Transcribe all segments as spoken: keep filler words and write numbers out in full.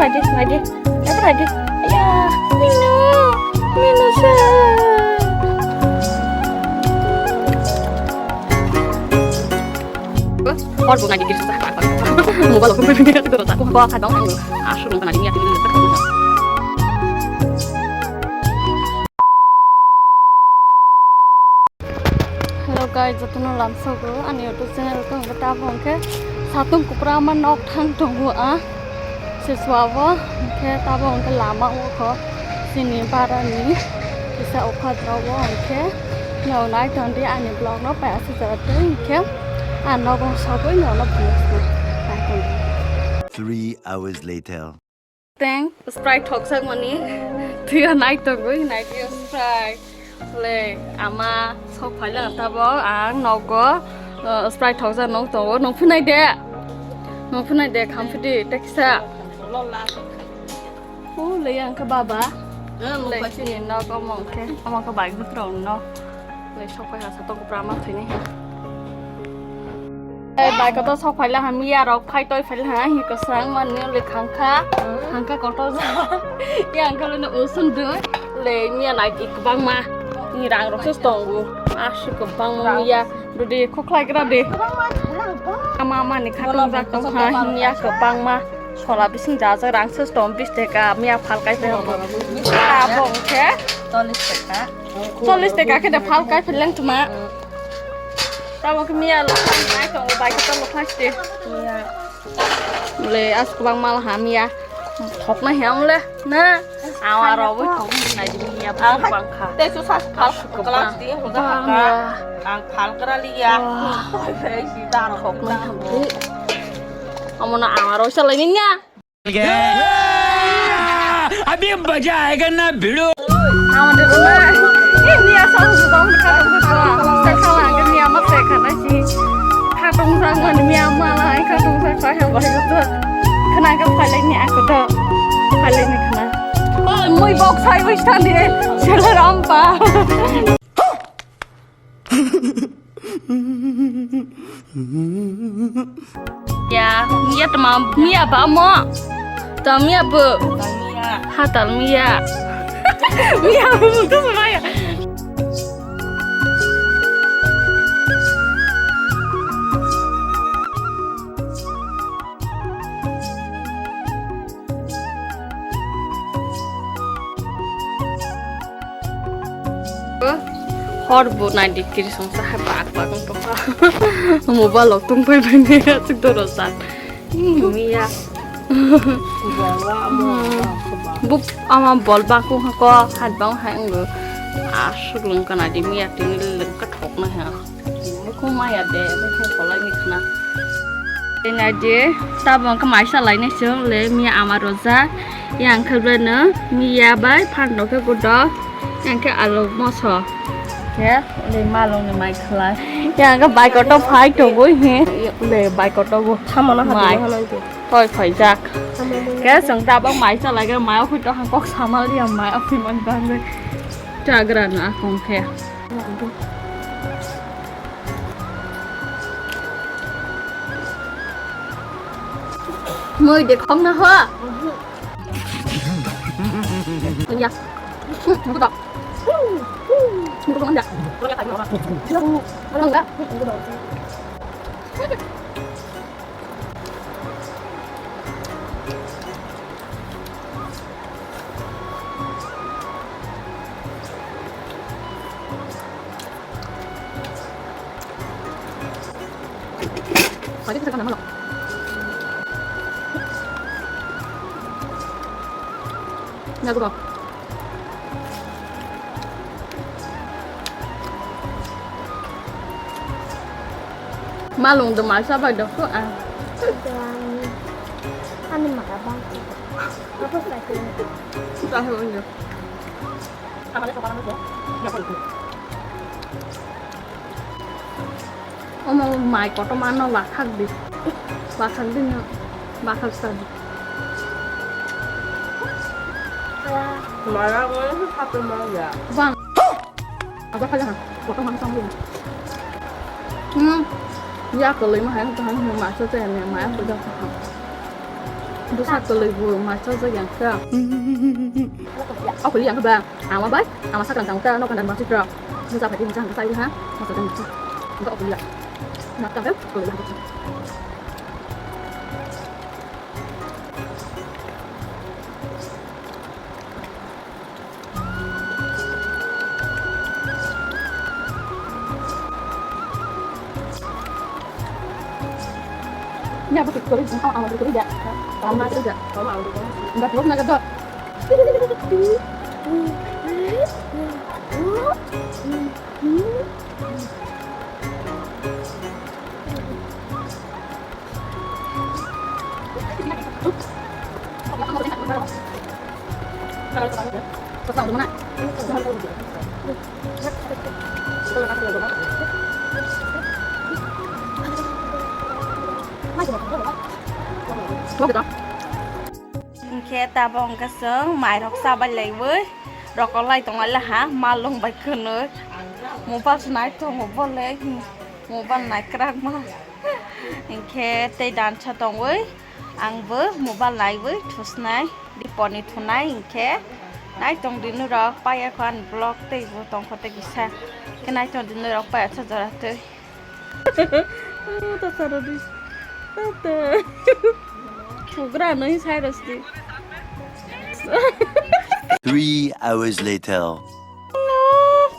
Naidi, naidi, naidi, naidi. Aya, Minu, Minu sa. Hor bo naidi kiri sa. Mobile ko naidi kiri sa. Ko ko ka dong. Asu ko naidi ya. Hello guys, jotono lamsogo ani YouTube channel ko hwnkhe tabo hwnkhe satung kupra ma nok thang tongo a seswabo hwnkhe tabo hwnkhe lama o kho chini barani kisa okha drogo hwnkhe no nai tongdi ani vlog no paya sujara tei hwnkhe a nogo sabui no no phunukna nai tongdi. Three hours later. Teng Sprite thoksak mani. Twiyo nai tongwi, nai twiyo Sprite. Le, ama sok phaila tabo, ang nogo, uh, Sprite thoksa nong tongo. Nong phunai de. Nong phunai de, kham phidi, teksa. O, le, ang khe baba. Le, chini nogo mong khe. Ama khe bai gutrong no. Lai sok pai ha sa tong kupra ma thwini ha. Ei bai kotor sok phaila ha miya rok phai toi phaila ha hi kwsang mani le khangkha. Khangkha kotor ja. Yang kalo no usun du. Le miya nai ki kwbang ma. Ni rang rok se tongo. Asu kwbang ma miya. Dudi khokhlai gra de. Ama ama ni khatung jak tong ha miya kwbang ma. Sola bising jajak rang se tong bis teka miya phal kai phaila. Abo khe. Chollish taka. Chollish taka khe da phal kai phaileng tuma. Tamo khe miya lokhai nai tongo bai khe tamo phaste. Le as kubang mal ha miya. Thokna hiam le na. Awa robo thok nai miya bang kha. Te su sas phal kala di hoda ha. Ang phal kara liya. Thokna hamri. Amona awa ro salai niya. अभी मजा आएगा ना भिड़ो। Ang de bana. Ini asal sudah khatung khatung. Sakala ang ni ama se khana si. Khatung sang man mi ama la khatung sang sa ha bai to. Khana ka phalai ni ako to. Phalai ni khana. Oh, mui box hai wis than de. Sela rampa. Ya, miya tama, miya ba mo. Ta miya bu. Miya. Ha ta miya. Miya bu tu semaya. Hor bo nai di kiri song sa hai bak bak wng tong kha. Mobile rok tung pai pai ne aswk doro sa. Miya. Buk ama bol bak wng kha ko hai bang hai wng. Aswk lung kana di miya tini lung ka thok na ha. Bukung maya de, bukung kolai ni khna. Tei nai di, tabuk wngkha maisa lainai chwng le miya ama rojak. Yang khe beno miya bai phan rok khe gudok. Yang khe alu moso. Khe le malung ni mai khlai. Yang khe bai koto phai tongoi he. Le bai koto bo. Thamana mai. Hoi phaijak. Khe chwng tabuk maisa lai khe mai o phi to hang kok samal ya mai o phi man bang. Chagra na akong khe. Mui de khong na ho. Ya. Budak. Budak mana? Budak. Tadi kita kan nama lo. Nggak gua. Malung do masa bai do ko a. Ani maka bang. Apa sa ko? Tahu nyo. Omo mai kotorma no wakhak di. Wakhak di no. Wakhak sa di. Mara mo sa to ma ya. Bang. Aba khala ha. Kotorma no sang di. Hmm. Ya ko lei ma hai to han ma sa te ne ma ya ko da ha. Bwsa kwlwi bo ma chajak yang kha. O kwlwi yang kha ba. Ama bai, ama sakang tang ta, no kan dan ma chitra. Bwsa phai ni chang sai ha. Ma chajak yang kha. Ga o kwlwi ya. Ma ta ga kwlwi. Ya, betul, betul. Ini apa, betul, betul, ya. Sama juga. Sama, betul. Enggak, belum, enggak, enggak. Hwnkhe tabok hwnkhe chwng mairok chabai laiwi rokolai tonglaha, malung bai khwnwi. Mobile se nai tongo bole, mobile nai kwrak ma. Hinkhe tei dansa tongwi, angbo mobile naiwi thusnai, diponi thunai hinkhe. Naitong di norok, paya kho ani vlog tei bo tongkho tei kisa. Khe naitong di norok, paya cha jora twi. Tata rodi. Tata. Thugra no hi sai rosti. Three hours later. No,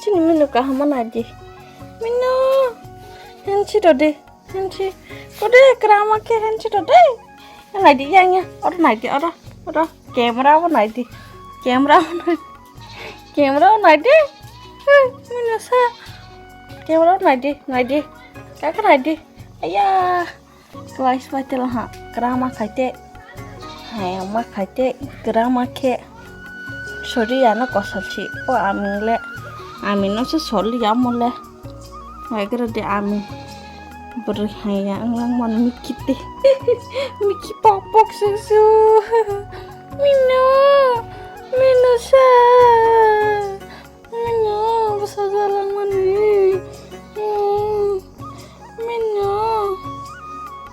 chini minu kahama nadi. Minu. Henchi rodi. Henchi. Kode krama ke henchi rodi. Naidi yang ya. Oro naidi oro. Oro. Camera bo naidi. Camera bo naidi. Camera bo naidi. Hei, minu sa. Camera bo naidi, naidi. Kaka naidi. Aya. Klai swaitela ha. Krama khaite. Hai, ma khaite. Krama khe. Sori ano kosalsi. O aming le. Aming no se soli amo le. Hai khe rw de ami. Bwrwi hai ya wng langmano mikhi tei. Mikhi pok pok sung sung. Mino. Mino sa. Mino. Bwsa jalangmani. Hmm. Mino.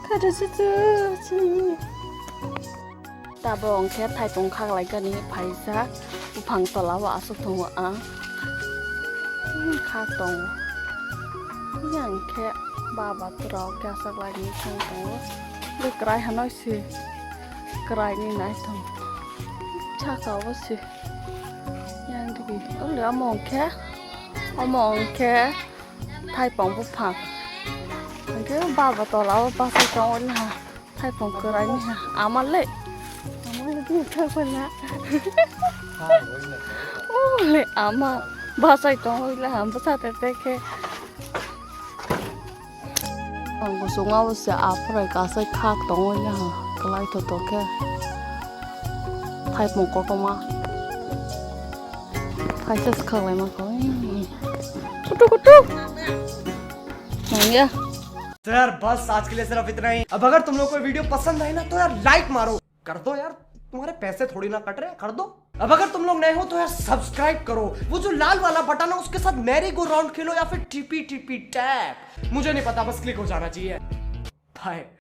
Kada sung sung. Tabok hwnkhe thaipung khaklaikani phaijak, buphang tola o aswk tongo ang. Hmm, kha tongo. Yang khe baba tura o khe aswk laini thang tongo. Bwkrai hanoi se kwraini nai tongo. Saka o se. Yang digi. Ole omo hwnkhe, omo hwnkhe thaipung buphang. Hwnkhe baba tola o bachai tongo le ha. Thaipung kwraini ha, ama le. Ama le tini thaipung na. O le ama bachai tongwi le ha, bwsa te te khe. Ang kuchukma bo se aphrai kasai khak tongwi le ha, kwlai tho tho khe. Thaipung kotorma. Phaisa se khaklai ma kho. Kutu kutu. Nangya. तो यार बस आज के लिए सिर्फ इतना ही। अब अगर तुम लोग को वीडियो पसंद आई ना तो यार लाइक मारो, कर दो यार, तुम्हारे पैसे थोड़ी ना कट रहे हैं, कर दो। अब अगर तुम लोग नए हो तो यार सब्सक्राइब करो, वो जो लाल वाला बटन है उसके साथ मैरी गो राउंड खेलो या फिर टीपी टीपी टैप, मुझे नहीं पता, बस क्लिक हो जाना चाहिए। बाय।